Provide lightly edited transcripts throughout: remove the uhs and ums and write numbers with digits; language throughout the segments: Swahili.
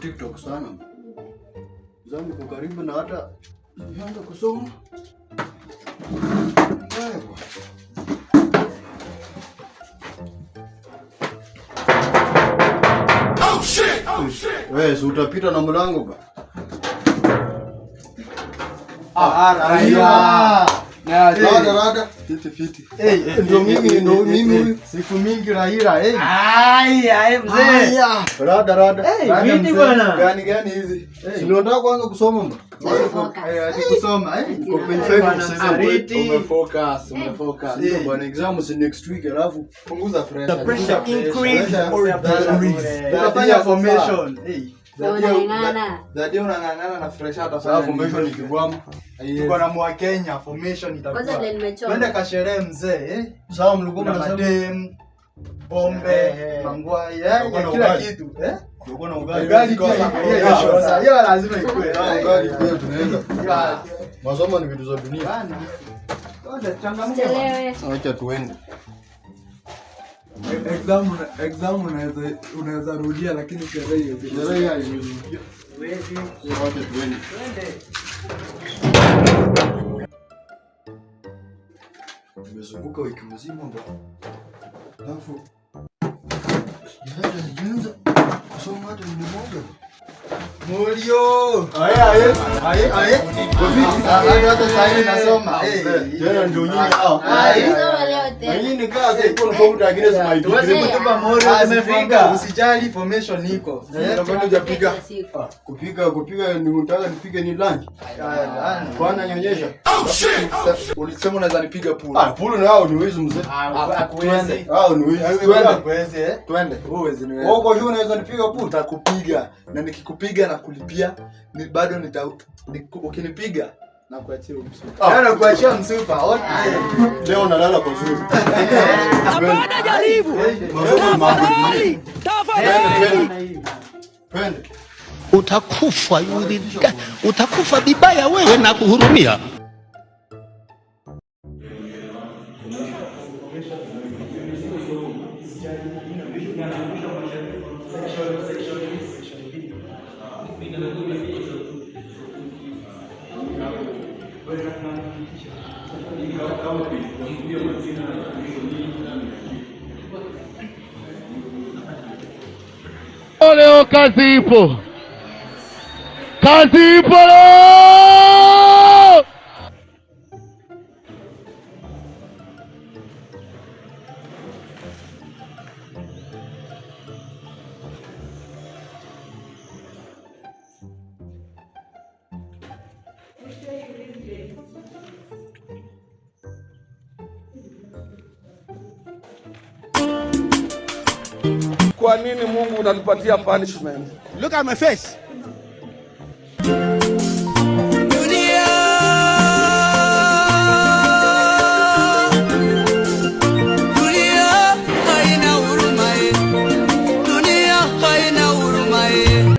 TikTok sana. Zangu kwa karibu na hata nianza kusoma. Haya bwana. Wewe si utapita na mlango ba? Ah, Raila. Rada rada. Fiti fiti. Eh, ndio mimi. Siku mingi Raila, eh. Ai, ai mzee. Haya. Rada rada. Rada Vipi mzee. bwana? Gani gani hizi? Si unataka kuanza kusoma mba? Eh, hadi kusoma, eh. Niko page 5 Bwana of 7. Msaliti. Umefocus, umefocus. Ndio bwana, exam si next week alafu Punguza pressure. The pressure increase or decrease. Tutafanya formation. Eh. Unang'ang'ana. Dadi unang'ang'ana na pressure sasa atafanya. formation ikikwama. Tuko na mwa Kenya formation Kwanza itakuwa. vile nimechoka. Twende kasherehe mzee, eh. Sawa, mlikuwa Kuna mnasema madem, pombe, mangwai, eh, Kulikuwa na kila ugali. kitu, eh. kulikuwa na ugali. Ugali pia hiyo sasa, hiyo lazima ikue. Ah, ugali pia tunaweza. Hiyo Masomo ni vitu za dunia. bana. Twende changamke. bwana. Chelewe. Acha tuende. Exam unaweza rudia lakini sherehe hiyo. Sherehe haiwezi. Acha tuende. Nimezunguka wiki mzima bwana. Alafu sijaanza kusoma hata ni moja. Mulio. Aye aye aye aye. Hata sasa hivi nasoma. Eh. Tena ndio nyinyi hao. Aye. Soma leo Na tena. nyinyi kaa sasa iko tofauti lakini si my Tuwezi degree. kutupa mori Ah, tumefika. Usijali formation iko. Eh. Na bado hujapiga. Siku. Kupiga ni unataka nipige ni lunch. Haya, Kwana nyonyesha. Ulisema unaweza nipiga pool. Ah, pulu nao ni wizi mzee. Akuwezi. Hao ni wizi. Twende. Akuwezi, eh. Twende. Wewe huwezi niweza. Wewe kwa hiyo unaweza nipiga pulu. Nitakupiga na nikikupiga na kulipia ni bado nita ukinipiga na kuachia msupa. Ah. Yaani kuachia msupa. Leo nalala kwa zuri. Hapana, jaribu. Masomo ni mambo ya dunia. Tafadhali. Twende. Utakufa yuri, utakufa vibaya wewe na kuhurumia. Leo kazi ipo, kazi ipo leo. Kwa nini Mungu unatupatia punishment? Look at my face. Dunia, dunia haina huruma eh. Dunia haina huruma eh.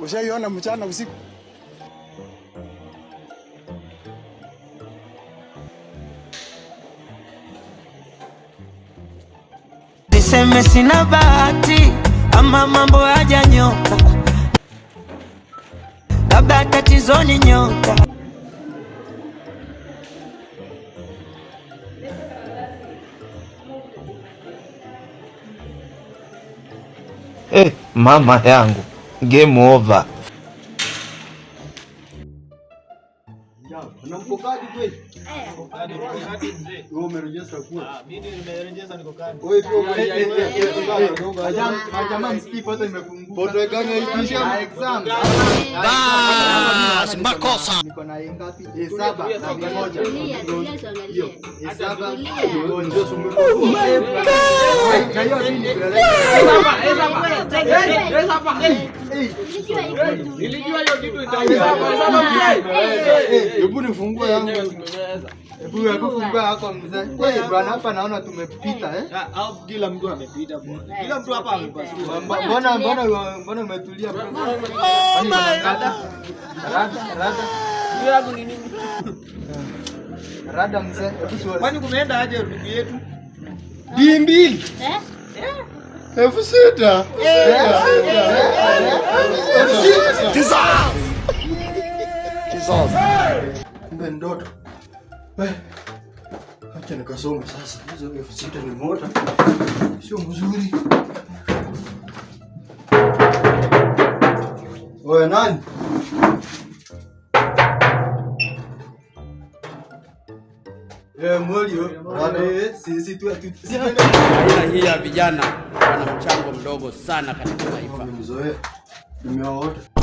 Ushaiona mchana usiku? Niseme sina bahati ama mambo hajanyoka, labda tatizo ni nyota. Eh, mama yangu, game over. Na mko kadi kweli? Wewe umerejesta kuwa? Mimi nimerejeza niko kadi. Wewe pia uko Jamaa msikii foto imefunguka. Foto gani hii? Ah, exam. Bas, Jesus, makosa. Niko na ngapi? 7 na 100. Tulia, tulia tuangalie. 7. Tulia. Oh my God. Na hiyo nini? Nilijua iko tu. Nilijua hiyo kitu itaweza. Hebu nifungue yangu. Hebu fungua yako mzee. Eh, bwana hapa naona tumepita eh. Au kila mtu amepita bwana. Kila mtu hapa amepasua. Mbona umetulia bro? Oh my Rada. Rada, rada. Yangu ni nini? Rada mzee. Hebu tuone. Kwani kumeenda aje ndugu yetu? D mbili. Eh? 6,000. Kumbe ndoto. Acha nikasome sasa. Hizo 6,000 ni mota. Sio mzuri. Wewe nani? Eh, mwelio. Eh, si tu si Aina hii ya vijana wana mchango mdogo sana katika taifa. Nimezoea. Nimewaota.